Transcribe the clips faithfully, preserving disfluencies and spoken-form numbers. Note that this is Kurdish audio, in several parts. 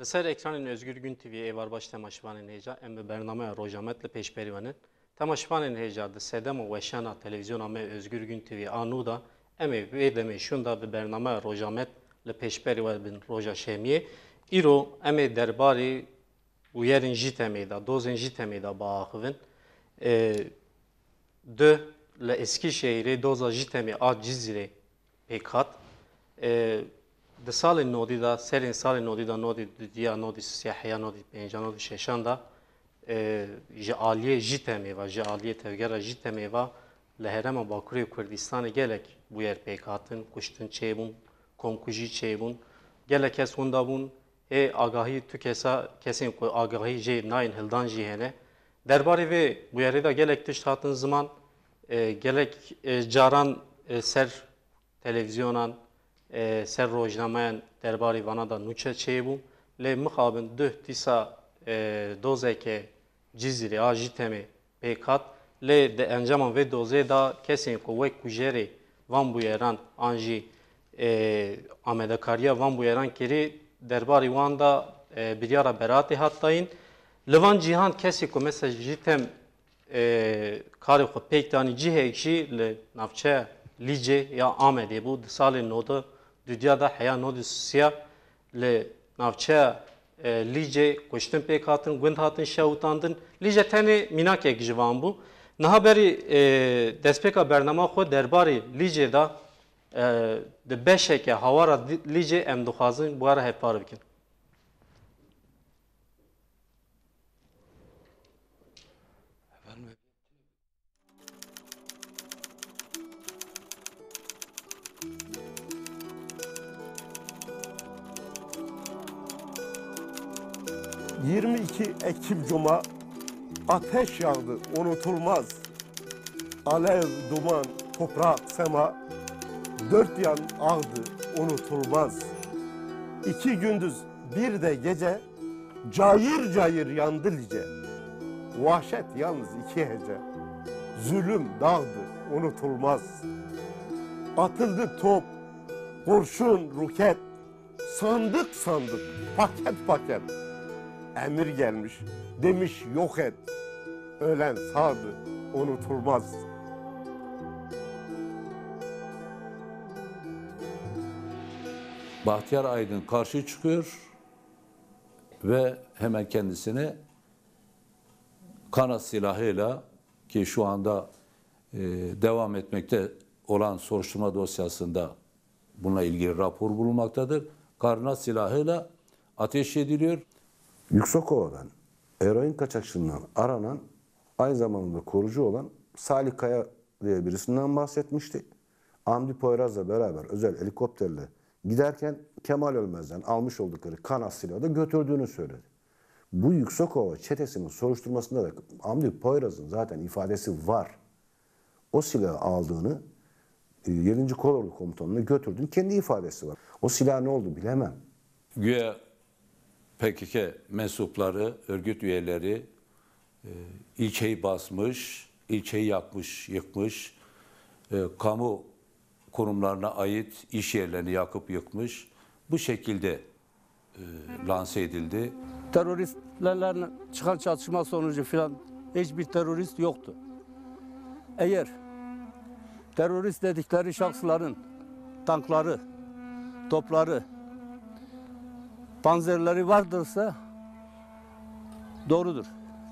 Ser ekranên Özgür Gün T V êvar baş temaşevanên hêja, em bi bernameya Roja Me li pêşberî we nin. Temaşevanên hêja, di sedema weşana televîzyona me Özgür Gün T V a nû de, em ê vê demê şûnda bi bernameya Roja Me li pêşberî we bin, roja şemiyê. Îro em ê derbarê bûyerên Jîtemê de, dozên Jîtemê de biaxivin. E, Duh li Eskîşehîrê doza Jîtemê a Cizîrê pêk hat. E, di salên nodî de, serên salên nodî de, nodî dudiya, nodî sisiya, heya nodî pênca, nodî şeşan de, e, ji aliyê Jîtemê ve, ji aliyê tevgera Jîtemê ve li herêma Bakurê Kurdistanê gelek bûyer pêk hatin, kuştin çêbûn, komkujî çêbûn. Gelek kes winda bûn, ê agahî tu kesa, kesên ku agahî jê nayên hildan jî hene. Derbarê vê bûyerê de gelek tişt hatin ziman, e, gelek, e, caran, e, ser televîzyonan, e, ser rojnameyan derbarê vana de nûçe çêbû. Lê mixabin duh dîsa, e, dozeke Cizîrê a Jîtemê pêk hat. Lê di encaman vê dozê de kesên ku wek kujerê van bûyeran an jî, e, amadekariya van bûyeran kirî, derbarê wan de, e, biryara beratê hat dayîn. Li van cîhan kesê ku mesela Jîtem, e, karê xwe pêk danî cihek jî li navçeya Lîcê ya Amedê bû. Di salên nodî dudiya de heya nodî sisiya li navçeya, e, Lîcê kuştin pêk hatin, gund hatin şewitandin. Lîce tenê mînakek ji van bû. Niha berî, e, destpêka bernama xwe derbarê Lîcê de, e, di beşeke hawara di-, Lîcê em dixwazin bi we re hevpar bikin. Yirmi iki Ekim Cuma, ateş yağdı unutulmaz. Alev, duman, toprak, sema, dört yan ağdı unutulmaz. İki gündüz, bir de gece, cayır cayır yandı Lice. Vahşet yalnız iki hece. Zulüm dağdı, unutulmaz. Atıldı top, kurşun, roket, sandık sandık, paket paket. Emir gelmiş, demiş yok et. Ölen sağdı, unutulmaz. Bahtiyar Aydın karşı çıkıyor ve hemen kendisine kana silahıyla, ki şu anda, e, devam etmekte olan soruşturma dosyasında bununla ilgili rapor bulunmaktadır, karına silahıyla ateş ediliyor. Yüksekova'dan eroin kaçakçılığından aranan, aynı zamanda korucu olan Salih Kaya diye birisinden bahsetmişti. Hamdi Poyraz'la beraber özel helikopterle giderken Kemal Ölmez'den almış oldukları kan silahı da götürdüğünü söyledi. Bu Yüksekova çetesinin soruşturmasında da Hamdi Poyraz'ın zaten ifadesi var. O silahı aldığını, e, yedinci Kolordu Komutanı'na götürdüğünü kendi ifadesi var. O silah ne oldu bilemem. Güya P K K mensupları, örgüt üyeleri, e, ilçeyi basmış, ilçeyi yakmış, yıkmış, e, kamu kurumlarına ait iş yerlerini yakıp yıkmış. Bu şekilde, e, lanse edildi. Teröristlerle çıkan çatışma sonucu filan hiçbir terörist yoktu. Eğer terörist dedikleri şahısların tankları, topları, panzerleri vardırsa doğrudur.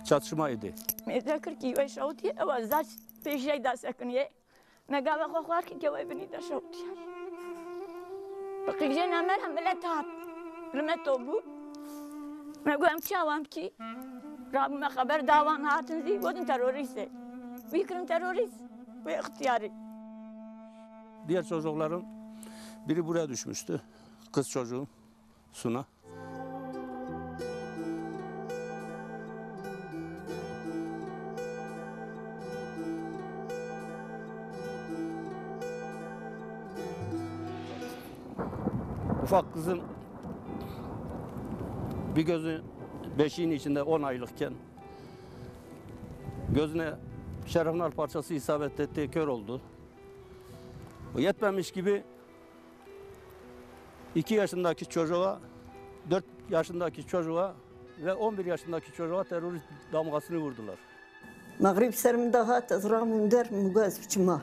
Çatışma idi. Mêze kirkî wê şewitî, ew zaç pêşey da sekiniye. Me gava xwe xwar kir ke wê binî de şewitiye. Bi qîjê nemere milet hat. Li me to bû. Me got, em çawa em kî? Rabû me xeber da wan hatin zî, gotin terorîst e. Wî kirin terorîst. Wê ixtiyarî. Diğer çocukların biri buraya düşmüştü. Kız çocuğu Suna. Ufak kızım bir gözü beşiğin içinde on aylıkken gözüne şerefnar parçası isabet etti, kör oldu. Bu yetmemiş gibi iki yaşındaki çocuğa dört yaşındaki çocuğa ve on bir yaşındaki çocuğa terörist damgasını vurdular. Mexrîb ser min de hat, ez rabûm der, min got ez biçim mal.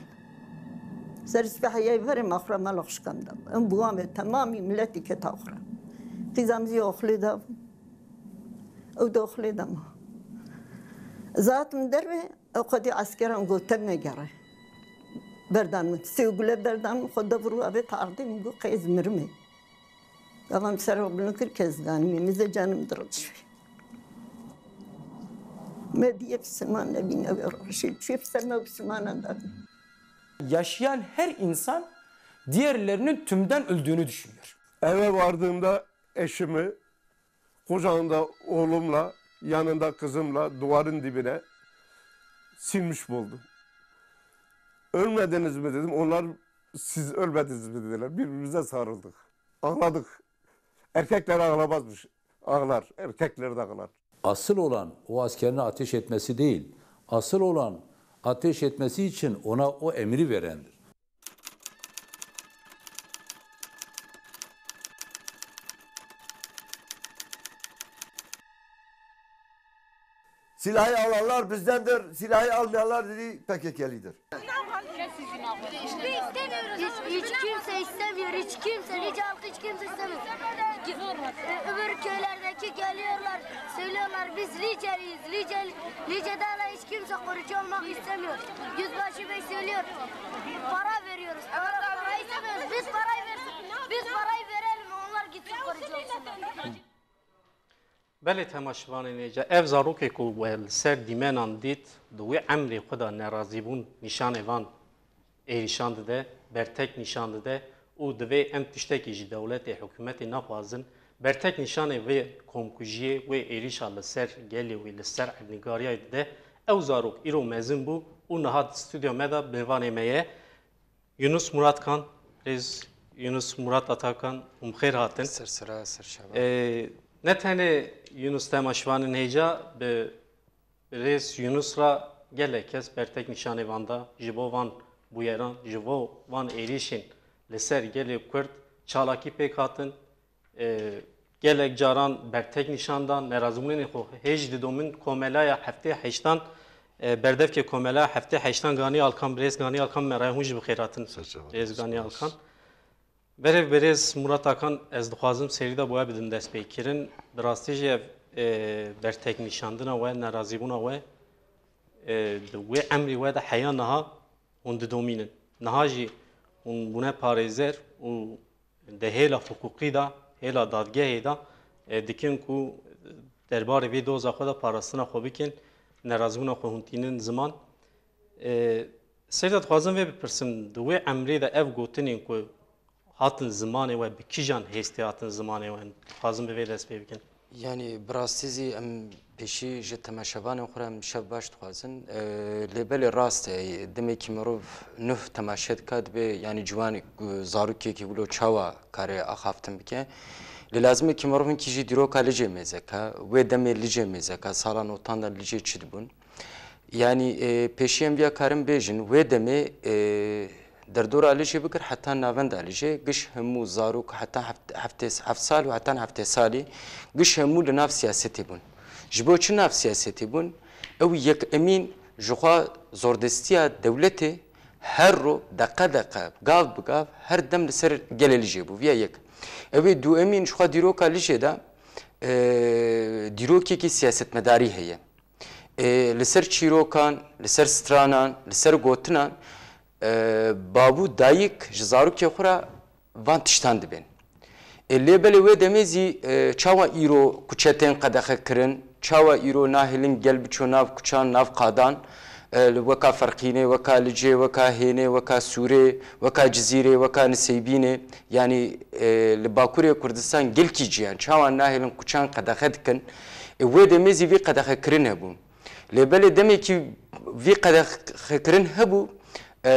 Ser sibehê yê verê me xwe mala xwe şikand da. Em bi wan ve temamî miletî ket axura. Qîza min jî oxlê da bû. Ew de oxlê da ma. Ez hatim derve, ew xwedî eskeran gote negere. Berdan min, sê gule berdan min, xwe de vir û avêt erdê, min got qey ez mirime. Gava min ser xwe bilind kir, kes ganî min, min zê canim dirijî. Me diye Müslüman nebîne ve roşê çûye ser me Müslümanan da. Yaşayan her insan diğerlerinin tümden öldüğünü düşünüyor. Eve vardığımda eşimi kucağında oğlumla, yanında kızımla duvarın dibine sinmiş buldum. "Ölmediniz mi?" dedim. Onlar, "Siz ölmediniz mi?" dediler. Birbirimize sarıldık. Ağladık. Erkekler ağlamazmış. Ağlar. Erkekler de ağlar. Asıl olan o askerine ateş etmesi değil, asıl olan ateş etmesi için ona o emri verendir. Silahı alanlar bizdendir, silahı almayanlar dedi P K K'lidir. Biz istemiyoruz. Hiç, hiç kimse istemiyor. Hiç kimse, nice halk hiç kimse istemiyor. Ö-, öbür köylerdeki geliyorlar, söylüyorlar, "Biz Liceliyiz, Liceli, Lice'de hala hiç kimse korucu olmak istemiyor." Yüzbaşı Bey söylüyor, "Para veriyoruz, para, para istemiyoruz. Biz parayı versin, biz parayı verelim, onlar gitsin korucu olsunlar." Belê temaşevanên hêja, ev zarokê ku we li ser dîmenan dît, di wê emrê xwe de nerazîbûn nîşanê van êrîşan dide, bertek nîşan dide û divê em tiştekî ji dewletê, hikûmetê naxwazin. Bertek nîşanê vê komkujiyê, wê êrîşa li ser gelê wî, li ser erdnîgariyayê dide. Ew zarok îro mezin bû û niha di stûdyoya me de mêvanê me ye. Yunus Muratkan, Rêz Yunus Murat Atakan, hûn bi xêr hatin. Ser sira, ser şeva. Ee, ne tenê Yunus temaşevanên hêja bi Rêz Yunus re gelek kes bertek nîşanê van da, ji bo van bûyeran, ji bo van êrîşên li ser gelê Kurd çalakî pêk hatin. E, gelek caran bertek nîşan dan, nerazîbûnên xwe hêj didomin. Komelaya heftê heştan, e, berdevkê Komelaya heftê heştan Ganî Alkan, Birêz Ganî Alkan, me re hûn jî bi xêr hatin. Ser çava. Birêz Ganî Alkan. Berê Birêz Murat Akan, ez dixwazim serî de bi we bidim destpêkirin. Bi rastî jî ev, e, bertek nîşandina we, nerazîbûna we, e, di wê emrî we de heya niha hûn didomînin. Niha jî hûn bûne parêzer û di hêla hiqûqî de, hêla dadgehê de, e, dikin ku derbarê vê doza xwe de parastina xwe bikin, nerazîbûna xwe hûn tînin ziman. E, Seyda, dixwazim vê bipirsim, di wê emrê de ev gotinên ku hatin zimanê we, bi kîjan hêstê hatin zimanê we? Dixwazim bi vê dest pê bikin. Yanî, bi rastî zî em pêşî ji temaşevanên xwe re em şev baş dixwazin. Ee, lê belê rast e, demekî mirov nuh temaşe dike, dibê, yanî, ciwan, e, zarokekî wilo çawa kare axaftin bike. Lê lazim e ki mirov hinkî jî dîroka Licê mêze ke, wê demê Licê mêze ke, sala notan de Licê çi dibûn. Yanî, e, pêşî em viya karin bêjin, wê demê, e, derdora Licê bigir heta navenda Licê, giş hemû zarok heta heft-, heftê, heft sal û heta heftê salî, giş hemû li nav siyasetê bûn. Ji bo çi nav siyasetê bûn? Ew yekemîn ji xwe zordestiya dewletê her ro, deqe deqe, gav bi gav, her dem li ser gelê Licê bû. Viya yek. Ew ê duemîn ji xwe dîroka Licê de, e, dîrokekî siyasetmedarî heye. Ê, li ser çîrokan, li ser stranan, li ser gotinan, e, babû dayik ji zarokê xwe re van tiştan dibên. Ê, lê belê wê demê zî, e, çawa îro kuçe tên qedexe kirin, çawa îro nahêlin gel biço nav kuçan, nav qadan, e, li weka Ferqînê, weka Licê, weka Hênê, weka Sûrê, weka Cizîrê, weka Niseybînê, yanî, e, li Bakurê Kurdistan gelkî ciyan, çawa nahêlin kuçan qedexe dikin, e, wê demê zî vî qedexekirin hebû. Lê belê demekî vî qedexekirin hebû, e,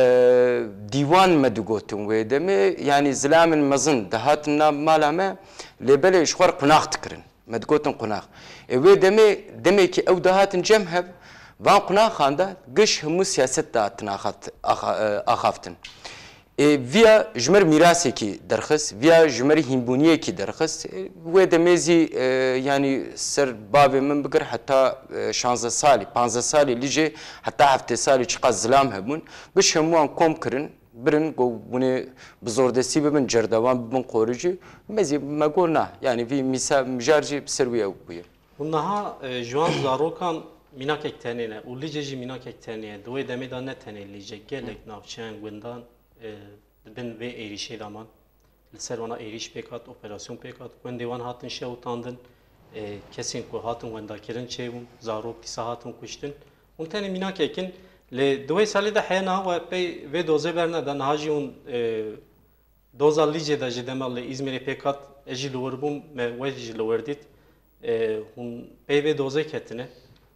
dîwan me digotin wê demê, yanî zilamên mezin dihatin nav mala me, lê belê ji xwe re qunax dikirin. Me digotin qunax. Ê wê demê, demekî ew dihatin cem hev, van qunaxan de giş hemû siyaset dihatin axat-, axa-, e, axaftin. Ê, viya ji me re mîrasekî derxist, viya ji me re hînbûniyekî derxist. Ê, wê demê zî, e, yanî ser bavê min bigir heta, e, şanzdeh salî, panzdeh salî lijê heta heftê salî çiqas zilam hebûn. Giş hemû wan kom kirin, birin, got, hûn ê bi zordestî bibin cerdevan, bibin qoricî. Me zî me got na. Yanî vî mîsa-, mijar jî bi ser wî ew bûye. Û niha, e, ji wan zarokan mînakek tenê ne û Licê jî mînakek tenê ye. Di wê demê de ne tenê Licê, gelek navçeyan, gundan, e, di bin vê êrîşê de man. Li ser wana êrîş pêk hat, operasyon pêk hat. Gundê wan hatin şewitandin, e, kesên ku hatin wendakirin çêbûn, zarok dîsa hatin kuştin. Hûn tenê mînakek in, lê di wê salê de heya niha we pey vê dozê berneda, niha jî hûn, e, Doza Licê de ji dema li Îzmîrê pêk hat, ez jî li wir bûm, me we jî li wir dît. E, hûn pey vê dozê ketine.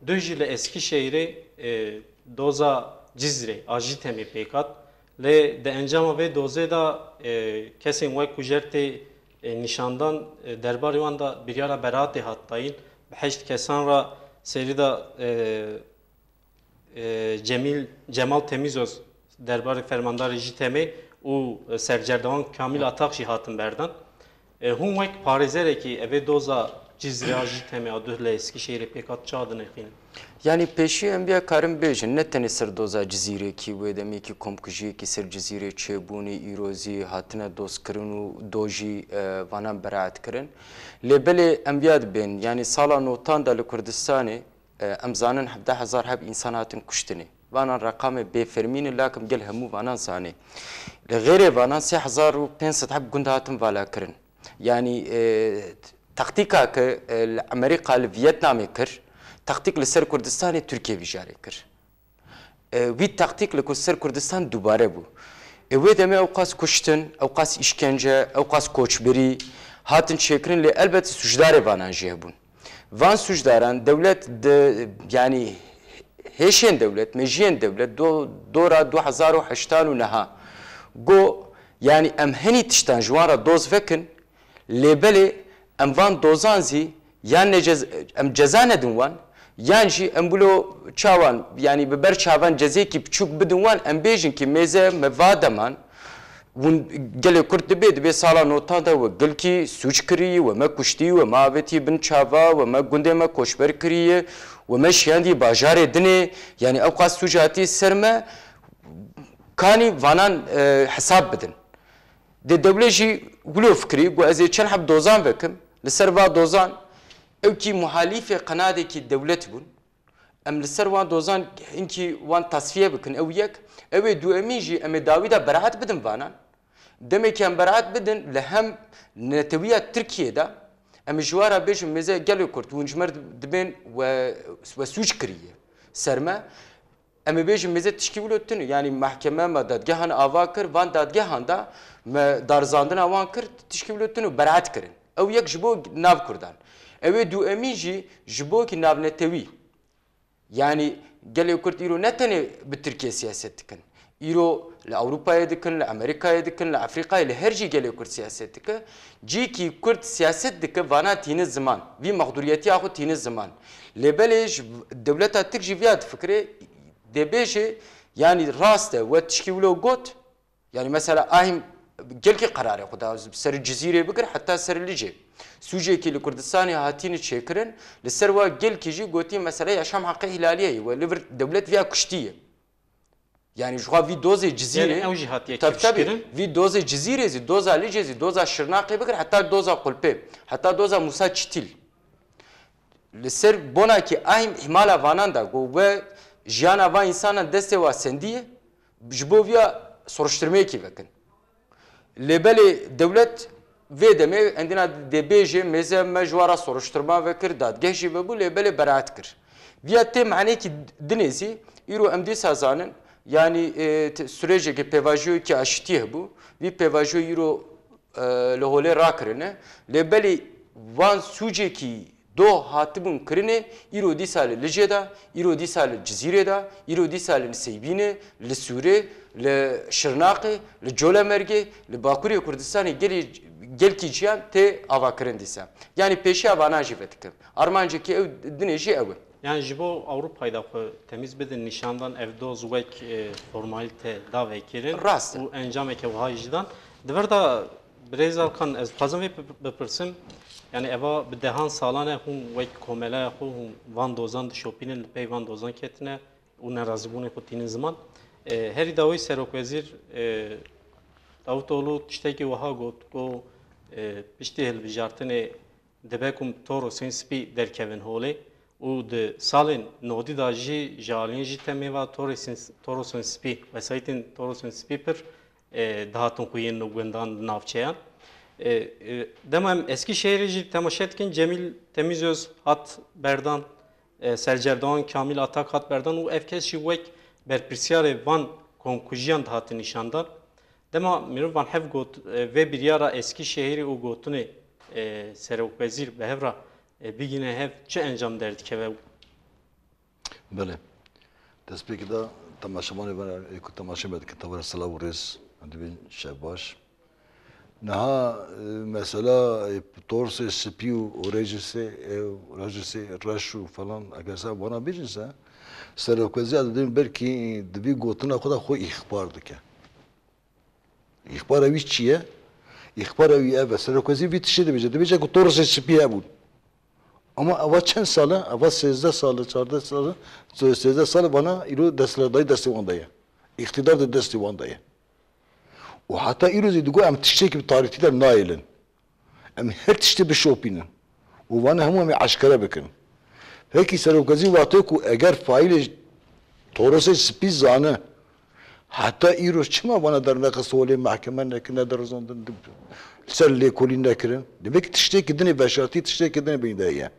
Duh jî li Eskişehîrê, e, doza Cizîrê a JÎTEMê pêk hat. Lê di encama vê dozê de, e, kesên wek ku jer tê, e, nîşandan, e, derbarê wan de biryara beraatê hat dayîn. Bi heşt kesan re serî de, e, e, Cemîl, Cemal Temîzoz derbarê fermandarê JÎTEMê û, e, sercerdevan Kamîl Atak jî hatin berdan. E, hûn wek parêzerekî evê doza Cizîrê a JÎTEMê a duh li Eskişehîrê pêk hat çawa dinirxînin? Yanî pêşî em vîya karin bêjin, ne tenê ser doza Cizîrê kî wê demê kî komkujiyekî ser Cizîrê çêbûnê, îro zî hatine dozkirin û do jî, e, vanan beraet kirin. Lê belê em vîya dibên, yanî sala notan de li Kurdistanê, E, em zanin hevdeh hezar heb însan hatin kuştinê. Vanan reqamê bêfermî ne, lakin gel hemû vanan zanê. Li xêrê vanan sê hezar û pênc sed heb gund hatin valakirin. Yanî, e, taktîka ke, e, li Amerîka li Vietnamê kir, taktîk li ser Kurdistanê Tirkiye vî carê kir. E, wî taktîk li ku-, ser Kurdistan dubare bû. E, wê demê ewqas kuştin, ewqas îşkence, ewqas koçberî hatin çêkirin, lê elbet sucdarê vanan jî hebûn. Van sucdaran dewlet di, yanî hêşên dewlet, mejiyên dewlet do-, dora du hezar û heştan û neha got, yanî em hinî tiştan ji wan re doz vekin, lê belê em van dozan zî yan necez-, em ceza nedin wan, yan jî em wilo çawan, yanî bi ber çavan cezêkî biçûk bidin wan, em bêjin kî mêze me va deman, Hûn gelê Kurd dibê, dibê sala notan de we gilkî sûc kirî, we me kuştî, we me avêtî bin çava, we me gundê me koçber kiriye, we me şiyandî bajarê dinê, yanî ew qas sûc hatî ser me, kanî vanan, e, hesab bidin. Dê dewle jî wilo fikirî, got ez ê çend heb dozan vekim, li ser va dozan, ew kî muhalîfê qenadekî dewlet bûn. Em li ser wan dozan hinkî wan tasfiye bikin, ew yek. Ew ê duemîn jî em ê dawî de beraet bidin vanan. Demekî em beraet bidin, li hem netewiya Tirkiyê de em ê ji wan re bêjin, mêze gelê Kurd, hûn ji me re dibên we, we sûc kiriye ser me. Em ê bêjin, mêze tişkî wilo tune, yanî mehkeme me dadgehan ava kir, van dadgehan de me darizandina wan kir, tişkî wilo tune beraet kirin. Ew yek ji bo nav Kurdan. Ew ê duemîn jî ji bo kî navnetewî. Yanî gelê Kurd îro ne tenê bi Tirkiye siyaset dikin. Îro li Ewropayê dikin, li Amerîkayê dikin, li Efrîqayê, li her cî gelê Kurd siyaset dike. Cîkî Kurd siyaset dike, vana tîne ziman. Vî mexdûriyetiya xwe tîne ziman. Lê belê ji dewleta Tirk jî viya difikire, dê bêje, yanî rast e, we tişkî wilo got, Yanî mesela ahîm gelkî qerarê xwe da, ser Cizîrê bigir heta ser Licê. Sûcekî li Kurdistanê hatîne çêkirin, li ser wa gelkî jî gotî mesela yaşam hakkı ihlaliye ye, we li vir dewlet viya kuştiye. Yanî ji xwe vî dozê Cizîrê, Yanî ew jî hatiye tabii, tabii, kifşkirin. Vî dozê Cizîrê zî, doza Licê zî, doza Şirnaqê bigir heta doza Qulpê, heta doza Musa Çitîl. Li ser bona kî ahîm îhmala vanan da, got we jiyana van însanan destê wa sendiye, ji bo viya soruşturmeyekî vekin. Lê belê dewlet vê demê endîna dê bêje, mêze me ji wan re soruşturma vekir, dadgeh jî vebû, lê belê beraet kir. Viya tê manekî dinê zî, îro em dîsa zanin, yanî, e, t-, sürecekê pêvajoyekî aşitî hebû. Vî pêvajoyê îro e, li holê rakirine. Lê belê wan sûcekî doh hatibûn kirinê, îro dîsa li Licê de, îro dîsa li Cizîrê de, îro dîsa li Niseybînê, li Sûrê, li Şirnaqê, li Colemêrgê, li Bakurê Kurdistanê gelê, gelkî ciyan tê avakirin dîsa. Yanî pêşiya vanan jî vedikim. Armancekî ew dinê jî ew e. Yani ji bo Ewropayê de xwe temîz bidin nîşandan, ev doz wek, e, formalîte da vekirin Rast e. û encameke wiha jî dan. Di vir de birêz Alkan, ez dixwazim vê bi-, bipirsim, yani eva bi dehan salan e hûn wek komeleya xwe hûn van dozan dişopînin, li pey van dozan ketine û nerazîbûnê xwe tînin ziman. E, herî dawî Serokwezîr, e, Davutoglu tiştekî wiha got ku, e, piştî hilbijartinê dibe ku Torosên Spî derkevin holê û di salên nodî de jî ji aliyên jî temê ve Torosên, Torosên Spî, wesayîtên Torosên Spî pir, e, dihatin xweyîn û gundan di navçeyan. E, e, dema em Eskîşehîrê jî temaşe dikin, Cemîl Temîzöz hat berdan, e, Sercerdewan Kamîl Atak hat berdan û ev kes jî wek berpirsiyarê van komkujiyan dihatin nîşandan. Dema mirov van hev got, e, vê biryara Eskîşehîrê û gotinê, e, Serokwezîr bi hev re, e, bigihîne hev, çi encam derdikeve? Belê. Destpêkê de temaşevanê van ê ku temaşe me dikin, te were silav û rêz, em dibên şev baş. Niha, e, mesela, e, Torsê Spî û, û Rejisê, e, Rejisê Reş û falan, eger se vana bêjin se, Serokwezîra dibên belkî di vî gotina xwe de xwe îxbar dike. Îxbara wî çi ye? Îxbara wî ev e. Serokwezîr vî tiştê dibêje. Dibêje ku Torosê Spî hebûn. Ama eva çend sal e? Eva sêzdeh sal e, çardeh sal e, sêzdeh sal e vana îro desthilatdayî destê wan de ye. Îqtîdar di destê wan de ye. Û heta îro zî digo em tiştekî bi tarîtî de nayêlin. Em her tiştê bişopînin û vana hemû em ê eşkere bikin. Pekî Serokwezîr wextê ku eger faîlê Torosê Spî zane, heta îro çima vana dernexist holê, mehkeme nekirine, derizandin, li ser lêkolîn nekirin? Demek ki tiştekî dinê veşartî, tiştekî dinê beyîn de heye.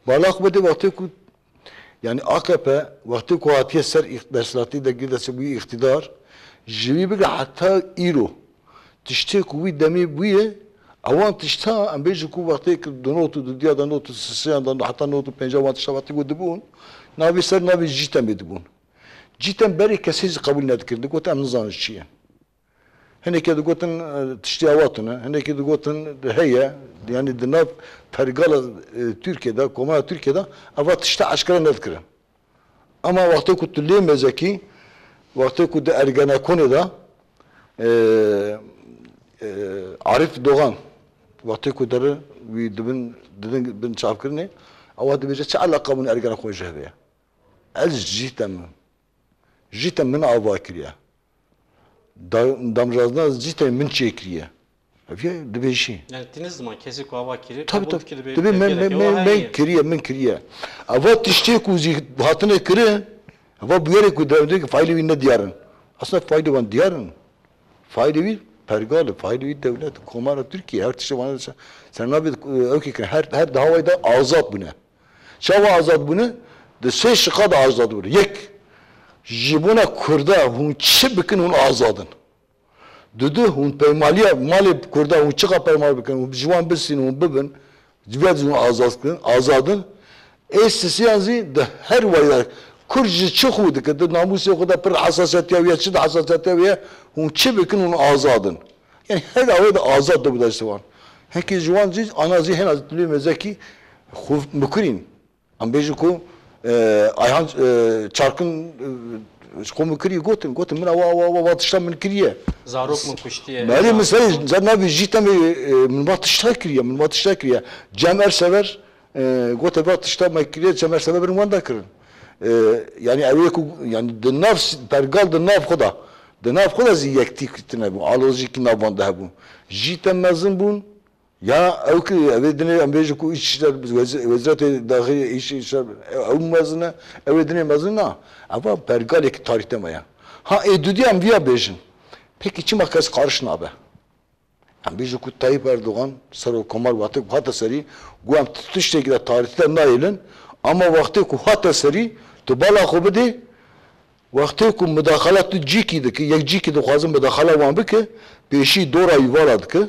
Bala xwe bide wextê ku, yani A K P wextê ku hatiye ser îx-, desthilatî de girî destê bûyî îqtîdar, ji wî bigire heta îro tiştê ku wî demê bûye, ewan tişta em bêjin ku wextê ku di not û dudiya de not û sisiyan de heta not û pênca wan tişta wextê ku dibûn, navê ser navê Cîtemê dibûn. Cîtem berê kesê jî qebûl nedikirin. Digot em nizanin çi ye. Hinekê digotin, e, tiştê awa tune, hinekê digotin heye, yani di nav pergala, e, Tirkiyê de, komara Tirkiyê de eva tişta eşkere nedikirin. Ama wextê ku tu lê mezekî, wextê ku di Ergenekonê de, e, e, Arif Doğan, wextê ku dere wî dibin, didin bin çavkirinê, ewa dibêje çi eleqa bûn Ergenekon ji hevê ye? Ez Cîtem im. Cîtem min ava kiriye. Da-, damjazna Cîtem min çêkiriye. Ev ye dibêjî. Yani tîne ziman kesê ku ava kiriye, Tabii, qebûl tabii. dikir dibê Tabii, men, men, men, men kiriye, min kiriye. Ava tiştê ku zî hatine kirin, ava bûyerê ku derdê ki faîlê wî ne diyar in. Aslında faîlê wan diyar in. Faîlê wî pergal e, faîlê wî dewlet, komara Tirkiye, her tiştê wana ser, ser navê, e, ew ki kirin. Her, her di hawayê de azad bûne. Çawa azad bûne? Di sê şiqa de azad bûne. Yek, ji bona Kurda hûn çi bikin hûn azad in. Didu, hûn peymaliya malê Kurda hûn çiqa peymal bikin, hûn ji wan bisînin, hûn bibin, divê hûn azad kirin, azad in. Ê sisiyan zî di her wayî de Kurd ji çi xwe dike, di namûsê xwe de pir hesasiyetiya wî ye, çi di hesasiyetiya wî ye, hûn çi bikin, hûn azad in. Yani her awê de azad de bide ji wan. Hinkî ji wan zî, ana zî hena zî dilê mezekî xwe mikurîn. Em bêjin ku, e, Ayhan, e, Çarkin, e, ji xwe min kirî gotin, gotin, min awa, awa, awa, awa tişta min kiriye. Zarok min kuştiye. Belê, min serê, zer navê Cîtemê, e, min va tişta kiriye, min va tişta kiriye. Cem Ersever, e, gote va tişta me kiriye, Cem Ersever bin wenda kirin. E, yani ew ê ku, yani di nav s-, pergal di nav xwe de, di nav xwe de zî yektî tine bû, alozîkî nav wan de hebû. Cîtem mezin bûn, Ya ew ki, ev ê dinê em bêjin ku îç işler, wez-, Wezîretê Daxilî îç işler, ew mezin e, ew ê dinê mezin na. Eva pergalek tarîhte me ya. Ha, ê dudî em viya bêjin. Pekî çima kes qarş nabe? Em bêjin ku Tayyip Erdogan, serokkomar, wextê ku hate serî, got em tiştekî de tarîhte nayêlin, ama wextê ku hate serî, tu bala xwe bidê, wextê ku mudaxala tu cîkî dike, yek cîkî dixwaze mudaxala wan bike, pêşî dora wî vala dike.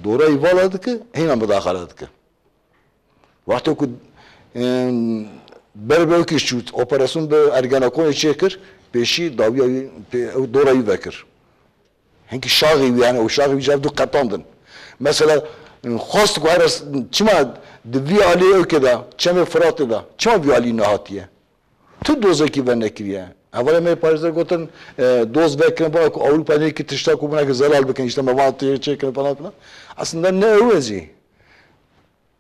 Dora wî vala dike, hêna mudaxale dike. Wextê ku, em, ber bi ew kişt û operasyon bi Ergenekonê çêkir, pêşî dawiya wî, pê-, ew dora wî vekir. Hinkî şaxê wî, yani ew şaxê wî ji hev du qetandin. Mesela, Xwest ku her çima di vî alî ewkê de, çemê Firatê de, çima vî alî nehatiye? Tu dozekî venekiriye. Hevalê me parêzer gotin, e, doz vekirin, bana ku Ewropa nêkî tişta ku buna ki zelal bikin, işte me van tê çêkirin falan filan. Aslında ne ew e jî.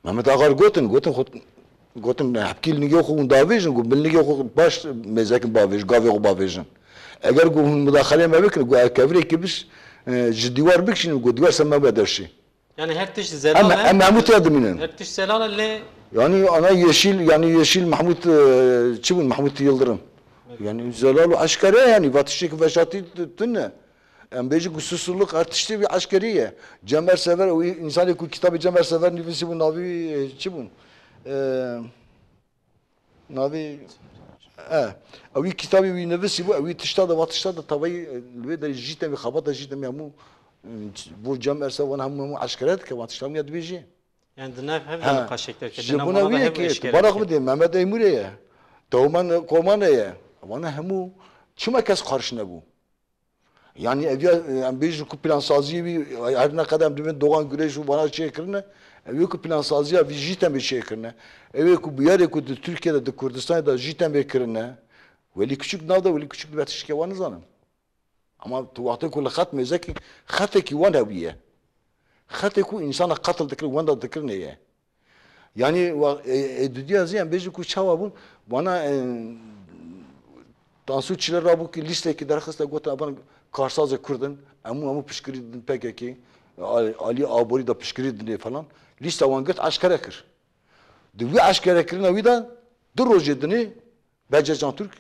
Mehmet Agar gotin, gotin xwe, gotin hepkî li nigê xwe hûn davêjin, ku bil nigê xwe baş mêzekin bavêjin, gavê xwe bavêjin. Eger ku hûn mudaxeleyê me bikin, ku ev kevirê kibiş, e, ji dîwar bikişînin, ku dîwar ser me be derşî. Yani her tişt Em, zelal e. Em hemû tê dimînin. Her tişt zelal e lê Yani ana Yeşil, yani Yeşil Mahmut, e, çi bûn? Mahmut Yıldırım. Evet. Yani zelal û eşkere yani, va tiştê ki veşatî t-, tune. Em bêjin ku susurluk her tiştê wî eşkerî ye. Cem Ersever, o insanê ku kitabê Cem Ersever nivîsî bû, navî, e, çi bûn? E, navî, e, ew wî kitabê wî nivîsî bû, ew wî tişta de, va tişta de tavayî, e, li wê derê jî temî, xebata jî temî hemû, e, bo Cem Ersever wan hemû, hemû eşkere dike, van tişta hemû ya dibêjî. Yani di nav hev de Ha, niqaşek derkete. Ji Nav bona wana da wî hev yekê, eşkere tu balak dike. Bidê, Mehmet Eymûrê ye. Teoman Komane ye. Wana hemû çima kes qarş nebû? Yani ev ya, em bêjin ku plansaziyê wî, her ne qede em dibên Doğan Güreş û vana çêkirine, ev ê ku plansaziya vî jî temê çêkirine. Ew ê ku bûyerê ku di Tirkiye de, di Kurdistanê de jî temê kirine. Welî Küçük nav da, Welî Küçük dibe tiştke wan nizanim. Ama tu wextê ku li xet mêzekî, xetekî wan hebûye. Xetê ku însana qetil dikirin, wenda dikirinê ye. Yani, wa-, e, e, dudiya zî em bêjin ku çawa bûn, wana, e, Tansu Çiller rabû ki lîstekî derxiste, gotin, "Evan karsazê Kurd in, hemû, hemû piştgirî didin P K K, Ali, Ali Aborî da piştgirî didinê" falan. Lîsta wan girt, eşkere kir. Di wî eşkerekirina wî de du rojê dinê Bece Can Türk,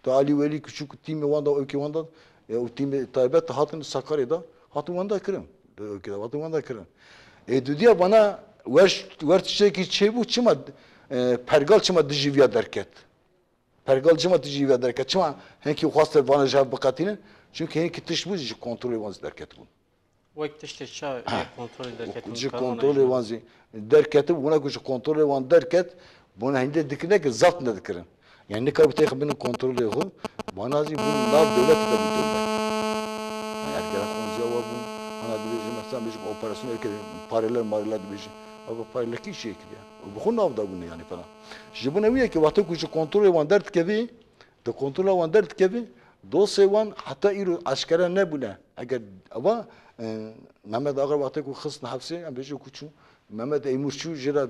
da Alî Welî Küçük û tîmê wan da, ewkê wan da, e, û tîmê taybet hatin Sakaryê da, hatin wenda kirin. Ewkê da hatin wenda kirin. Ê dudiya bana wer, wer tiştekî çêbû, çima, e, pergal çima dijî viya derket? Pergal çima dijî viya derket? Çima hinkî xweste vana ji hev biqetînin? Çünkü hinkî tişt bû ji kontrolê wan zî derketibûn. Wek tiştê çi yê kontrolê derketin, Ji kontrolê wan jî derketibû, wina ku ji kontrolê wan derket, bona hîndê dikirine ki zapt nedikirin. Yani nikar bi têxin binin kontrolê xwe, wana zî bûn nav dewletê de bû dewlet. Yani ergena xonziya wa bûn, ana dibêjin mesela bêjin operasyon eke paralel maralel dibêjin. Ava paralelkî çêkiriye. Û bi xwe nav da bûne yani falan. Ji bona wî yekê wextê ku ji kontrolê wan derdikevî, Di kontrola wan derdikevî, dosê wan heta îro eşkere nebûne. Eger eva, e, Mehmet Agar wextê ku xistin hefsê, em bêjin ku çû, Mehmet Eymûr çû, jê re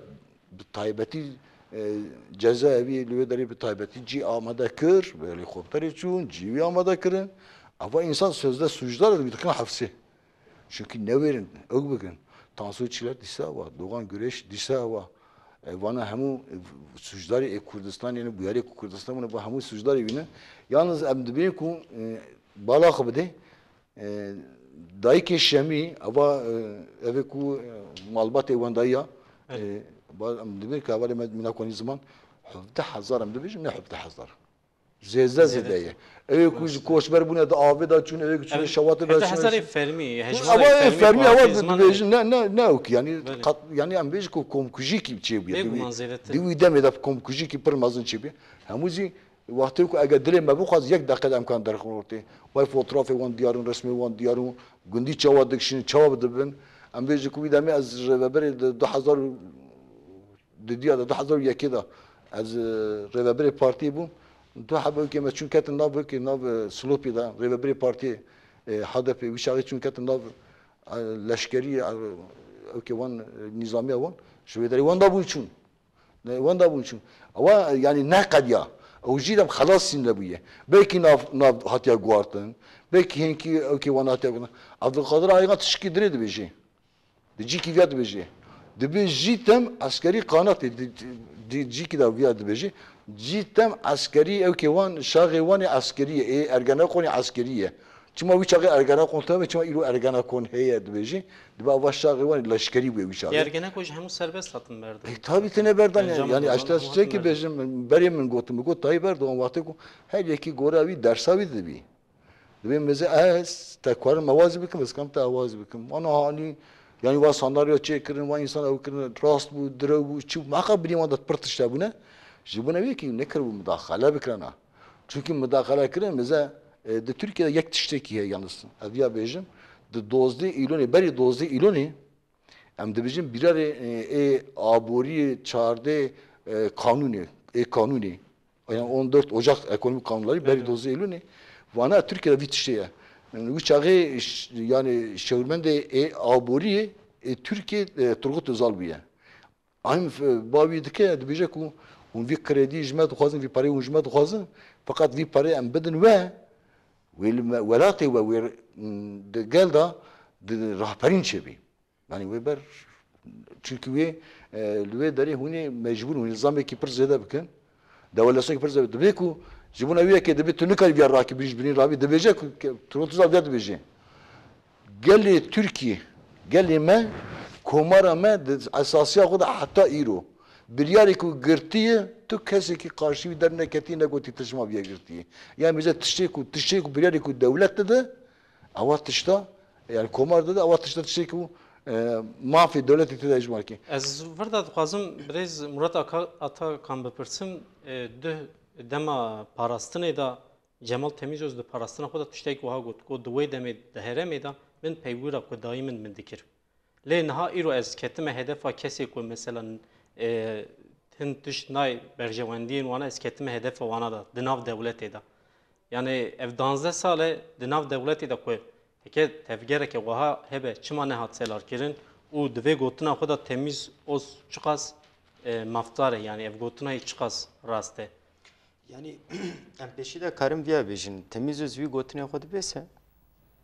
bi taybetî, e, ceza evî li wê derê bi taybetî cî amade kir, bi helîkopterê çûn, cî wî amade kirin. Eva însan sözde sûcdar e, dixin hefsê. Çünkü newêrin, ew bikin. Tansu Çiller dîsa wa, Doğan Güreş dîsa wa. E, vana hemû, e, sucdarê ê Kurdistan, yani bûyerê ku Kurdistan bûne, va hemû sucdarê wî ne. Yalnız em dibên ku, e, bala xwe bidê, e, dayikê Şemî, eva, e, evê ku, e, malbatê wendayî ya, Evet. e, ba-, em dibên ku hevalê me mîna konî ziman, hevdeh hezar em dibêjin, ne hevdeh hezar. Zêde zêde ye. Ew ê ku ji koçber bûne di avê de çûn, ew ê ku çûne şewatê de çûne. Hezarê fermî, hejmara fermî, fermî, ewa dibêjin, ne, ne, ne ew ki, yani, qat, yani em bêjin ku komkujî ki çêbûye. Bêguman zêdetir. Di wî demê de komkujî ki pir mezin çêbûye. Hemû zî wextê ku eger dilê me bixwaz, yek deqe de em kan derxin ortê. Vay fotoğrafê wan diyar in, resmê wan diyar in, gundî çawa dikişînin, çawa dibin. Em bêjin ku wî demê ez rêveberê di du hezar û Di diya de du hezar û yekê de ez, e, rêveberê partiyê bûm. Du heb ewkê me çûn ketin nav, ewkê nav, e, Silopî de rêveberê partiyê, e, H D P wî çaxê çûn ketin nav, e, leşkerî, e, ewkê wan, e, nîzamiya wan ji wê derê wenda bûn çûn. Ne, wenda bûn çûn. Ewa, e, yani ne qediya. Ew jî dem xelas sîn nebûye. Belkî nav, nav hatiye guhartin. Belkî hinkî ewkê wan hatiye guhartin. Abdulkadir Aygan tişkî dirê dibêjê. Di cîkî viya dibêjê. Dibê jî tem eskerî qanatê, di, di cîkî de viya dibêjê. Cî tem eskerî, ew kê wan, şaxê wan ê eskerî ye, ê Ergenekon ê eskerî ye. Çima wî çaxê Ergenekon tune, çima îro Ergenekon heye dibêjê. Dibe ava şaxê wan ê leşkerî bûye wî çaxê. Ergenekon ji hemû serbest hatin berdan. E, tabii tine berdan yani. Encamê Yani berdan işte hemû şey hatin ki berdan. Bêjim, berê min gotin, min got Tayyip Erdoğan wextê ku her yekî gora wî dersa wî dibî. Dibê mêze ez te karim ewazî bikim, ez karim te ewazî bikim. Ana hanî, yani va sandarya çêkirin, va însan ew kirin, rast bû, direw bû, çi bû. Meqa binî wan de pir tişt hebûne. Ji bona wê kî nekiribû mudaxele bikirana. Çünkü mudaxele kirin, mêze, e, di Tirkiye de yek tiştekî heye yalnız. Ez viya bêjim, di dozdeh Îlonê, berî dozdeh Îlonê, Em dibêjin bîrarê, e, ê aboriyê çardeh, e, kanûnê, ê kanûnê. Yani on dört Ocak ekonomik kanunları, berî dozdeh Eylûlê. Vana Tirkiye de vî tiştê ye. Yani wî çaxê ş-, yani şewrmendê ê aboriyê ê Tirkiye, e, Turgut Özal bûye. Em f-, bavî dike, dibêje ku hûn vî kredî ji me dixwazin, vî pareyê hûn ji me dixwazin, feqet vî pareyê em bidin we, wê li me, welatê we, wê, m, di gel de di rahberîn çêbî. Yani wê ber, çunkî wê, e, li wê derê hûn ê mecbûr, hûn ê zamekî pir zêde bikin. Devalüasyonekî pir zêde. Dibê ku ji bona wê yekê dibê tu nikarî viya rakî birî ji birîn ravî, dibêje ku ke-, Turgut Özal viya dibêje. Gelê Tirkî, gelê me, komara me di esasiya xwe de heta îro biryarê ku girtiye, tu kesekî qarşî wî derneketî negotî tişt ma viya girtiye. Yani bize tiştê ku, tiştê ku biryarê ku dewlet dide, ewa tişta, yani komar dide, ewa tişta tiştê ku, e, mafê dewletê tê de hejmar kê. Ez vir de dixwazim birêz Murat Aka-, Atakan bipirsim, e, duh dema parastinê de Cemal Temîzöz di parastina xwe de tiştek wiha got, got, di wê demê di herêmê de min peywira ku dayî min min dikir. Lê niha îro ez ketime hedefa kesê ku mesela, e, hin tişt nayê berjewendiyên wana, ez ketime hedefa wana de di nav dewletê de. Yani ev danzdeh sal e di nav dewletê de ku heke tevgereke wiha hebe çima nehat selarkirin û di vê gotina xwe de Temîzoz çiqas, e, mafdar e, yani ev gotina yê çiqas rast e? Yanî em pêşî de karin viya bêjin, Temîzoz wî gotinê xwe dibêse,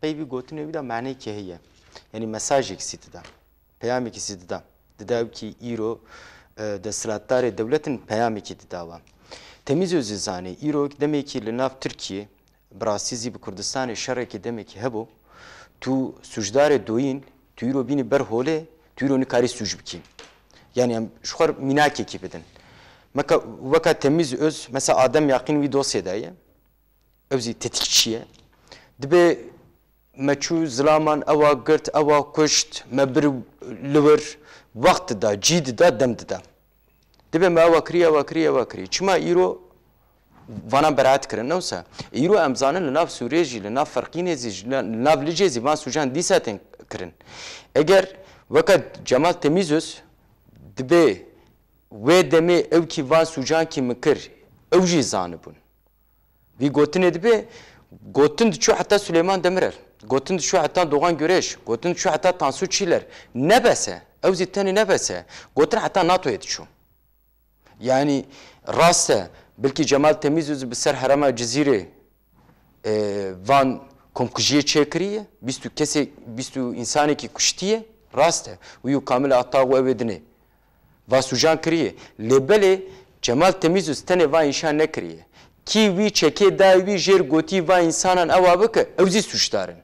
pey vî gotinê wî de manekî heye. Yanî mesajekî zî dida, peyamekî zî dida. Dida ew kî îro, e, desthilatdarê dewletin peyamekî dida wan. Temîzoz zî zanê, îro demekî li nav Tirkiyê, bi rastî zî bi Kurdistanê şerekî demekî hebû, tu sûcdarê doyîn, tu îro bînî ber holê, tu îro nikarî sûc bikî. Yanî em ji xwe mînakekî bidin. Meka, weka Temîzoz, mesela Adem Yaqîn wî dosyê de ye. Ew zî tetikçî ye. Dibê me çû zilaman, ewa girt, ewa kuşt, me bir li wir, wext dida, cî dida, dem dida. Dibê me ewa kirî, ewa kirî, ewa kirî. Çima îro vana beraet kirin? Ne wisa. Îro em zanin li nav Sûriyê jî, li nav Ferqînê zî, ji na-, li nav Licê zî van sûcan dîsa tên kirin. Eger weke Cemal Temîzöz dibê wê demê ew kî van sûcan kî min kir, ew jî zanibûn. Vî gotinê dibê, gotin diçû heta Suleyman Demirel, gotin diçû heta Doğan Göreş, gotin diçû heta Tansu Çiller. Ne bes e, ew zî tenê ne bes e. Gotin heta NATOyê diçû. Yanî rast e, belkî Cemal Temîzoz bi ser herêma Cizîrê, e, van komkujiyê çêkiriye, bîst û kesê, bîst û însanekî kuştiye, rast e. Wî û Kamil Atag û ew ê dinê. Va sûcan kiriye. Lê belê Cemal Temîzoz tenê va înşa nekiriye. Kî wî çekê dayê wî jêr gotî va însanan ewa bike, ew zî sûcdar in.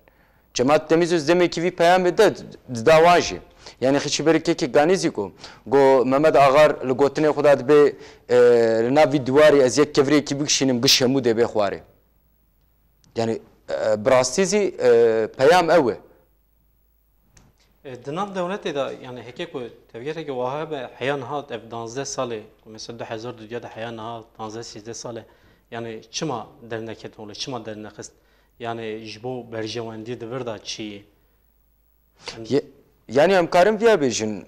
Cemal Temîzoz demekî vî peyamê de dida wan jî. Yanî xîçî berê kekê ganî zî got. Got Mehmet Agar li gotinê xwe de dibê, e, li nav vî diwarê ez yek kevirêkî bikişînim giş hemû dê bê xwarê. Yanî, e, bi rastî zî, e, peyam ew e. E, di nav dewletê de, yani heke ku tevgereke wiha be, heya niha ev danzdeh salê, ku mesela du hezar duduya de heya niha danzdeh sîzdeh sal e, yani çima derneket holê, çima dernexist? Yani ji bo berjewendiyê di vir de çi yê? Ye-, yani em karin viya bêjin,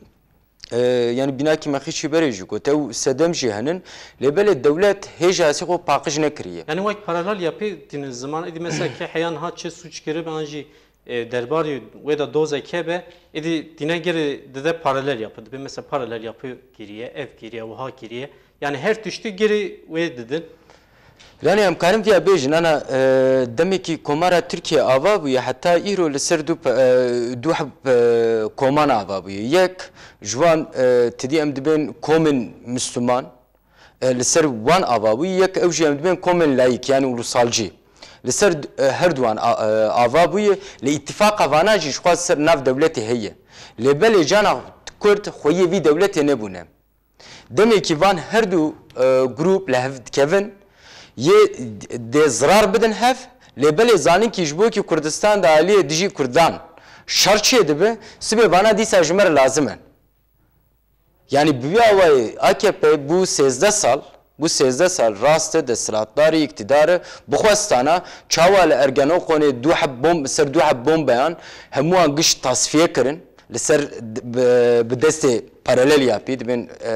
e, yani bînakî me xîçî berê jî got, ew sedem jî henin, lê belê dewlet hêja esê xwe paqij nekiriye. Yani wek paralel yapê tînin ziman, êdî mesela ke heya niha çi sûc kiribe an jî, e, derbarî wê de dozek hebe, êdî tîne girê dide paralel yapî. Dibê mesela paralel yapî kiriye, ev kiriye, wiha kiriye. Yani her tiştî girê wê didin. Yanî em karin viya bêjin, ana, e, demekî Komara Tirkiye ava bûye, heta îro li ser du pe-, e, du heb, e, koman ava bûye. Yek, ji wan, e, tedî em dibên komên Misliman, e, li ser wan ava bûye, yek ew jî em dibên komên layîk, yanî ulusalcî. Li ser, e, her duwan a-, e, ava bûye, lê îtîfaqa vana jî ji xwe ser nav dewletê heye. Lê belê cana Kurd xweyê vî dewletê nebûne. Demekî van her du, e, grûp li hev dikevin, yê dê zirar bidin hev, lê belê zaninkî ji bo kî Kurdistan di aliyê dijî Kurdan şer çêdibe, sibê vana dîsa ji me re lazim in. Yanî bi vî awayî A K P bû sêzdeh sal, bû sêzdeh sal rast e, desthilatdar e, îktidar e, bi xwe stana, çawa li Ergenekon du heb bomb, ser du heb bombeyan, hemûyan giş tasfiye kirin, Li ser d-, bi, bi destê paralel yapî dibên, e,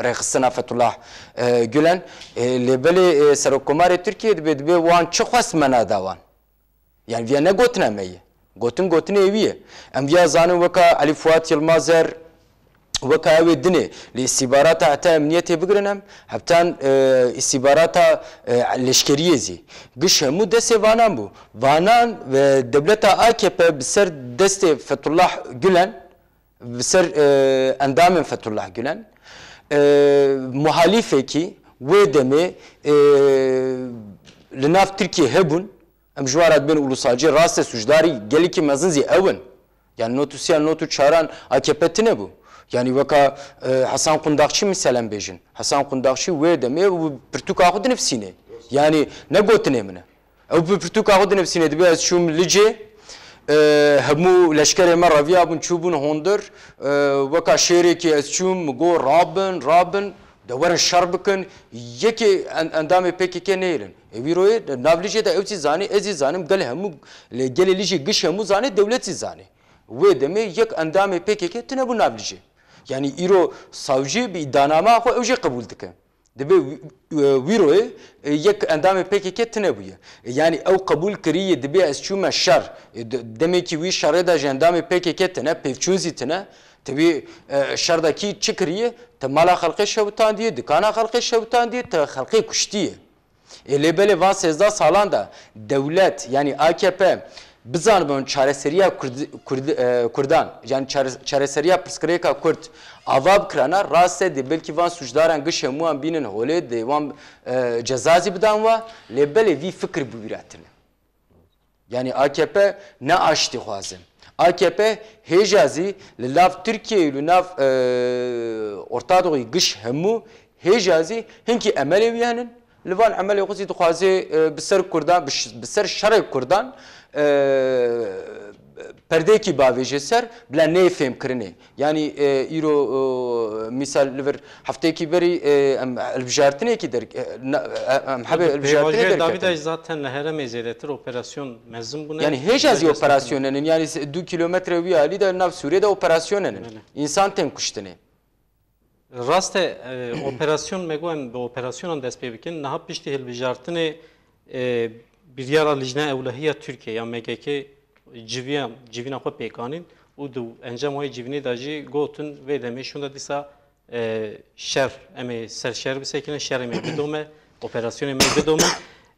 rêxistina Fethullah, e, Gulen. E, lê belê, e, Serokkomarê Tirkiyê dibê, dibê wan çi xwest me nada wan. Yani viya ne gotina me ye. Gotin gotinê wî ye. Em viya zanin weka Elî Fuat Yilmazer, weka ew ê dinê li îstîbarata heta emniyetê bigirin em, heptan, e, îstîbarata, e, leşkeriyê zî. Giş hemû destê vanan bû. Vanan ve dewleta A K P bi ser destê Fethullah Gülen, bi ser, e, endamên Fethullah Gülen, e, muhalîfekî wê demê, e, li nav Tirkiyê hebûn, em ji wan re dibên ulusalcî, rast e, sûcdarî gelekî mezin zî ew in. Yani not û sê yan, not û çaran A K P tune bû. Yani weka, e, Hasan Kundakçî misal em bêjin. Hasan Kundakçî wê demê û pirtûka xwe dinivîsînê. Yani ne gotinê min e. Ew bi pirtûka xwe dinivîsînê, dibê ez çûm Licê, e, hemû leşkerê me reviyabûn, çûbûn hundir, e, weka şêrekî ez çûm, min got, rabin, rabin, de werin şer bikin, yekê en-, endamê P K K neyêrin. Ê wîroyê nav Licê de ew zî zanî, ez zî zanim, gel hemû, lê gelê Licê giş hemû zanî, dewlet zî zanî. Wê demê yek endamê P K K tune bû nav Licê. Yani îro savcî bi îddianama xwe ew jê qebûl dike. Dibê wî-, e, wîroyê, e, yek endamê P K K tune bûye. E, yani ew qebûl kiriye, dibê ez çûme şer. E, de-, demekî wî şerê de ji endamê P K K tune, pêvçûn zî tune. Tevî, e, şer de kî çi kiriye? Te mala xelqê şewitandî, dikana xelqê şewitandî, te xelqê kuştiye. Ê lê belê van sêzdeh salan de dewlet, yanî A K P, bizanibin çareseriya Kurd-, Kurd-, e, Kurdan, yanî çare-, çareseriya pirsgirêka Kurd ava bikirana, rast e dê belkî van sûcdaran giş hemûyan bînin holê, dê wan, e, ceza zî bidan wa, lê belê vî fikir bi wî re tine. Yanî A K P ne aştî dixwaze. A K P hêja zî li nav Tirkiyeyê û li nav, e, Orta Doğuyê giş hemû hêja zî hinkî emelê wî henin. Li van emelê xwe zî dixwaze, e, bi ser Kurdan, bi ş-, bi ser şerê Kurdan, e, perdeyekî bavêje ser, bila neyê fêmkirinê. Yanî, e, îro, e, mîsal li vir hefteyekî berî, e, em hilbijartinekî der-, e, na-, e, em hebê Di hilbijartinê pêvajoyê dawî de derketin. Zaten li herêmê zêdetir operasyon mezin bûne. Yanî hêja zî Dest operasyon nenin. Yanî se-, du kîlometre wî alî de nav Sûriyê de operasyon nenin. Belê. Însan tên kuştinê. Rast e, e, operasyon, me got em bi operasyonan dest pê bikin. Niha piştî hilbijartinê, e, biryara Lijna Ewlehiya Tirkiye ya M G K civiya, civîna xwe pêk anîn û di encama wê civînê de jî gotin vê demê şûnde dîsa, e, şer, em ê ser şer bisekinin, şerê me bidome, operasyonê me bidome.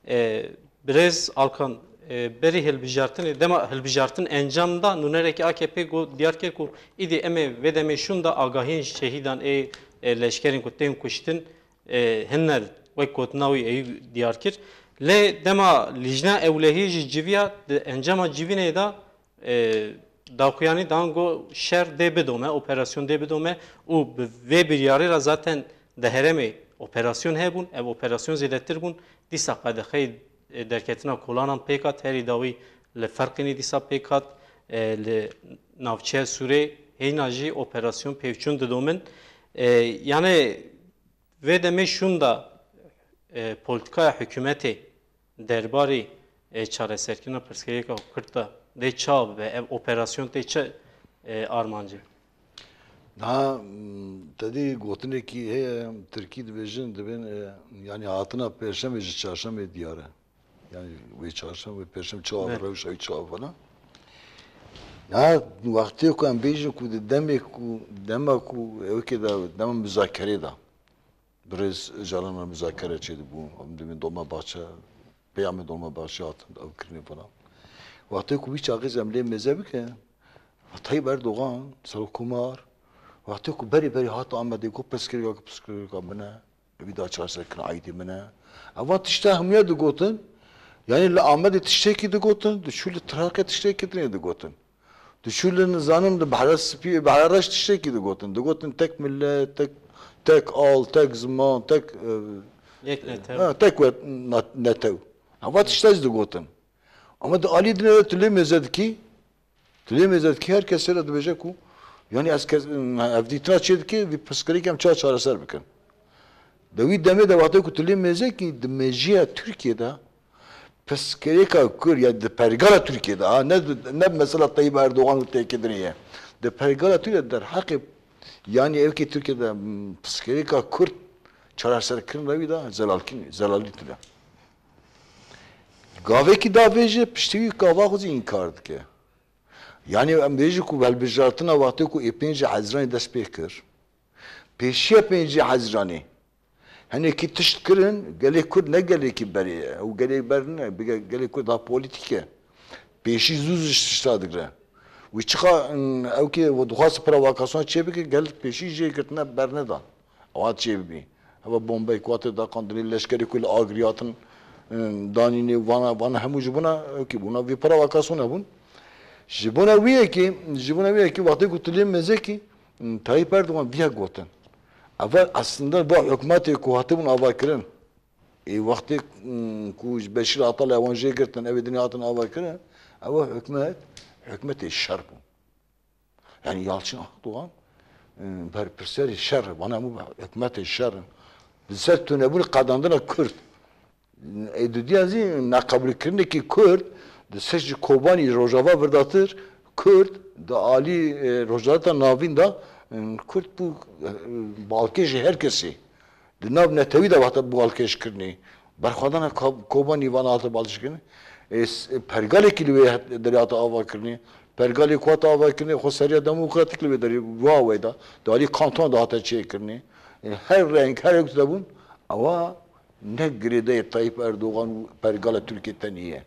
E, Birêz Alkan, e, berî hilbijartinê, dema hilbijartin encam da, nûnerekî A K P got, diyar kir ku îdî em ê vê demê şûn de agahiyên şehîdan ê, e, leşkerên ku tên kuştin, e, hinne wek gotina wî êyî diyar kir. Lê dema Lijna Ewlehiyê jî civiya di encama civînê de, e, daxuyanî dan got şer dê bidome, operasyon dê bidome û bi vê biryarê re zaten di herêmê operasyon hebûn, ev operasyon zêdetir bûn. Dîsa qedexeyê, e, derketina kolanan pêk hat, herî dawî li Ferqînê dîsa pêk hat, e, li navçeya Sûrê hêna jî operasyon pêvçûn didomin. E, yanî vê demê şûn de, e, polîtîkaya hikûmetê derbarê, e, çareserkirina pirsgirêka Kurd de dê çawa bibe? Ev operasyon tê çi, e, armancê? Niha, m, te dî gotinekî heye, em tirkî dibêjin, dibên, e, yanî hatina pêşemê ji çarşemê diyar e. Yanî wê çarşemê, wê pêşem çawa be, Be. rewşa wî çawa falan. Niha wextê ku em bêjin ku di demê ku, dema ku ewkê de, dema muzakerê de, Birêz Canan re muzakere çêdibû, em dibên Dolmabahçe, peyamê Dolmabahçe hatin ew kirinê falan. Wextê ku wî çaxî em lê mêze bikin, Tayyip Erdogan, Serokkomar, wextê ku berî berî hat Amedê got pirsgirêka, pirsgirêka min e, wî da çareserkirina aîdî min e. Evan tişta hemûya digotin, yanî li Amedê tiştekî digotin, diçû li Tiraqê tiştekî dinê digotin. Diçû li nizanim di Behra Spî, Behra Reş tiştekî digotin. Digotin tek millet, tek, tek al, tek ziman, tek, e, Yek netew. ha, tek wet-, na-, netew. Hava tiştek digotin. Ama di alî dinê de tu lê mêze dikî, tu lê mêze dikî her kesê re dibêje ku, yanî ez kes, ev dîtina çê dikê, vî pirsgirêkê em çawa çareser bikin. Di wî demê de wextê ku tu lê mêze kî di mejîya Tirkiyê de, Pirsgirêka Kurd ya di pergala Tirkiyê de, ha, ne, ne mesela Tayyip Erdogan û têkidinê ye. Di pergala Tirkiyê de derheqê, yanî ew kê Tirkiye de, m, pirsgirêka Kurd çareserkirin re wî de zelalkî-, zelalî tune. Gavekî da vê jî piştî wî gava xwe zî înkar dike. Yanî em bêjin ku hilbijartina wextê ku ê pêncî Hezîranê dest pê kir, pêşiya pêncî Hezîranê hinekî tişt kirin, gelê Kurd ne gelekî berê ye. Ew gelê ber ne, bi ge-, gelê Kurd daha polîtîk e. Pêşî zû zû tişta digre. Wî çiqa, mm, ew kê dixwast provokasyon çê bike, gel pêşî jê girtine bernedan. Ewa çê bibî. Heva bombeyê ku hate daqandinê, leşkerê ku li Agirî hatin, mm, danînê, vana, vana hemû ji bona ew kê bûna vê provokasyon hebûn. Ji bona wî yekê, ji bona wî yekê wextê ku tu lê mezekî, mm, Tayyip Erdogan viya gotin. Eva aslında bu hikûmetê ku hatibûn ava kirin, ê wextê, mm, ku ji Beşîr Atalay wan jê girtin, ew ê dinê hatin ava kirin, ew hikûmet, hikûmetê şer bû. Yani Yalçın Akdoğan, mm, berpirserê şer, vana hemû hikûmetê şer in. Li ser tunebûn qedandina Kurd. Ê dudiya zî neqebûlkirinekî Kurd di ser ji Kobanî Rojava virdatir, Kurd di alî, e, Rojhilata Navîn de, e, Kurd bû, e, balkêşê her kesî. Di nav netewî de hate balkêşkirinê. Berxwedana Ko-, Kobanî vana hate balkêşkirinê. E, s-, e, pergalekî li wê het-, derê hate avakirinê. Pergalê ku hate avakirinê, xweseriya demokratîk li wê derê wa wê de. Di alî kanton de hate çêkirinê. E, her reng, her ew tune bûn, ewa ne girêdayê Tayyip Erdogan û pergala Tirkiyê tenê ye.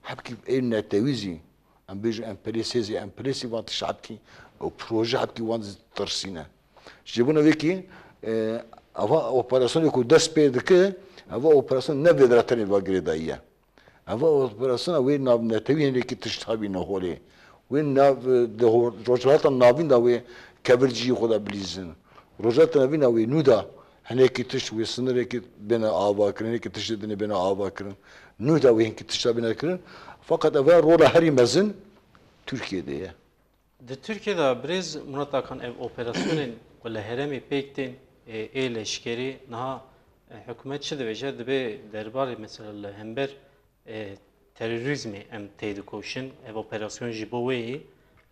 Hebkî ê netewî zî, em bêjin em perê sêzî, em perê sî van tişt hebkî, ew proje hebkî wan zî tirsîne. Ji bona wê kî, e, eva operasyonê ku dest pê dike, eva operasyon ne vê dira tenê va girêdayî ye. Eva operasyona wê navnetewî hinekî tişt hebîne holê. Wê nav, e, di ho-, Rojhilata Navîn de wê kevir cihî xwe de bilîzin. Rojhilata Navîn de wê nû de hinekî tişt wê sinirekî bêne avakirin, hinekî tiştê dinê bêne avakirin. Nû de wê hinkî tişta bîne kirin. Feqet eva rola herî mezin Tirkiyê de ye. Di Tirkiye de birêz Murat Akan ev operasyonên ku li herêmê pêk tên, e, ê leşkerî niha, e, hikûmet çi dibêje? Dibê derbarê mesela li hember, e, terorîzmê em têdikoşin, ev operasyon ji bo wê yê.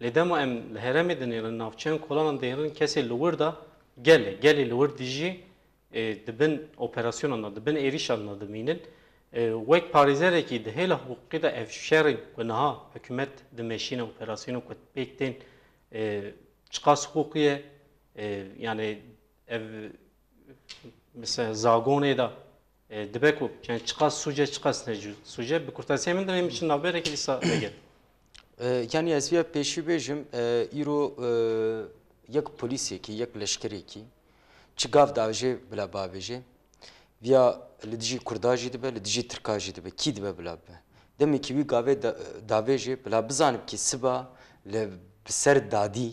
Lê dema em li herêmê dinêrin, navçeyan kolanan dinêrin, kesê li wir de gel e, gelê li wir dijî, e, di bin operasyonan de, di bin êrîşan de dimînin. E, wek parêzerekî di hêla hiqûqî de ev şerên ku niha hikûmet dimeşîne, operasyonên ku pêk tên, e, çiqas hiqûqî ye? E, yani ev, mesela zagonê de, e, dibe ku, yani çiqas sûc e, çiqas ne sûc e, bi kurtasiyê min de em çi navberekî dîsa vegel. E, yanî ez viya pêşî bêjim, e, îro, e, yek polîsekî, yek leşkerekî çi gav davêje bila bavêje, viya li dijî Kurda jî dibe, li dijî Tirka jî dibe, kî dibe bila bibe. Demekî wî gavê da-, davêje bila bizanib kî siba li bi ser dadî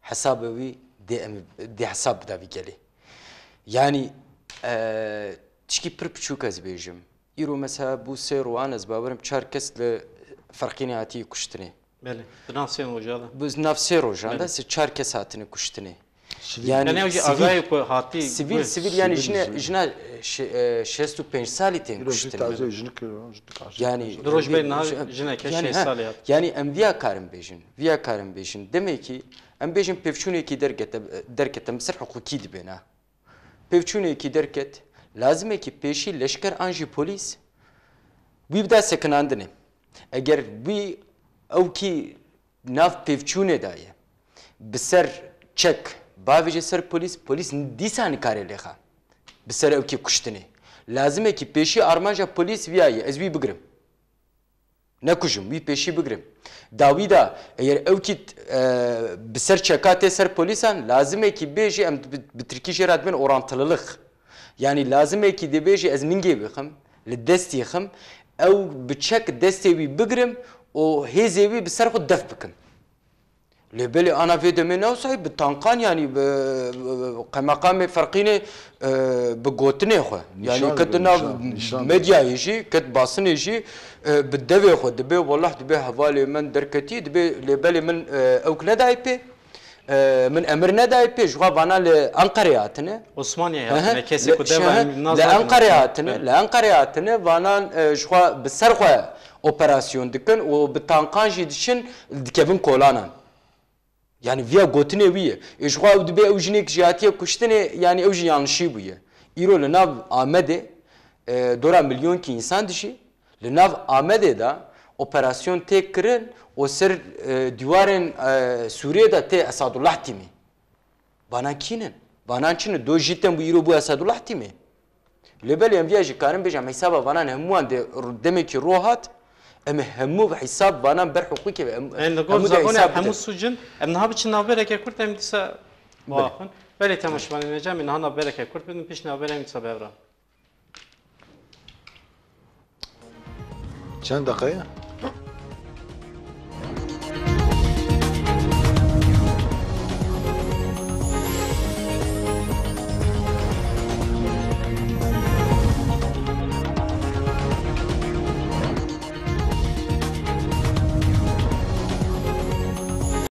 hesabê wî dê em, dê hesab bida vî gelê. Yanî, e, tişkî pir piçûk ez bêjim. Îro mesela bû sê rojan ez bawerim çar kes li Ferqînê hatiye kuştinê. Belê, di nav sê roja de. Bi nav sê rojan de Belê. se çar kes hatine kuştinê. Sivîl. Yani Yani ew jî sivîl, agayê ku hatî sivîl, guh. sivîl yani Sivîl jine, jî. jina, e, şe-, e, şêst û pênc salî tên Îro jî kuştinê. taze jinik, jinik taze Yani Di roj bê niha ji-, jineke yani, şêst ha, salî hat. yani em viya karin bêjin, viya karin bêjin. Demekî em bêjin pevçûnekî derkete, derkete, ser hiqûqî dibêne. Pevçûnekî derket, lazimekî pêşî leşker an jî polîs wî bida sekinandinê. Eger wî ew kî nav pevçûnê de ye, bi ser çek bavêje ser polîs, polîs dîsa nikare lêxa bi ser ew kî kuştinê. Lazimekî pêşî armanca polîs viya ye, ez wî bigirim. Nekujim, wî pêşî bigrim. Dawî de, eger ew kî, e, bi ser çeka tê ser polîsan, lazimekî bêjî em bi, bi tirkî jê re dibin orantılılık. Yanî lazimekî dê bêjî ez ningê bixim, li destî xim, ew bi çek destê wî bigrim û hêzê wî bi ser xwe def bikim. Lê belê ana vê demê ne wisa ye, bi tankan, yanî bi, bi, bi qemeqamê Ferqînê, e, bi gotinê xwe. Yanî Nîşan ket di nav nîşan, nîşan medyayê jî, ket basinê jî, e, bi devê xwe dibê, wellah dibê hevalê min derketî, dibê lê belê min, e, ewk nedayê pê. E, min emir nedayê pê, ji xwe vana li Enqereyê hatine. Osmaniye Hı hı. hatine, kesê Li, ku deva şehe-, em li nazanîn Enqereyê hatine. hatine, Belê. li Enqereyê hatine, vanan, e, ji xwe bi ser xwe operasyon dikin û bi tankan jî diçin, dikevin kolanan. Yani viya gotinê wî ye. Ê ji xwe ew dibe ew jinêk jî hatiye kuştinê, yani ew jî yanlişî bûye. Îro li nav Amedê, e, dora milyonkî însan dijî. Li nav Amedê de operasyon tê kirin û ser, e, dîwarên, e, Sûriyê de tê Esadullah tîmî. Vanan kî ne? Vanan çi ne? Do jî tem bû îro bû Esadullah tîmê. Lê belê em viya jî karin bêjin, em hesaba vanan hemûyan dê r-, demekî ro hat, em ê hemû bi hesab vanan ber hiqûqê ve, em, Em li gor hemû de zagonê hesab hemû bidin. Sûcin, em niha biçin navbereke kurt em dîsa Belê. Belê temaşevanê, em ê niha navbereke kurt bidin, pişt navberê em dîsa bi hev re. Çend deqe ye?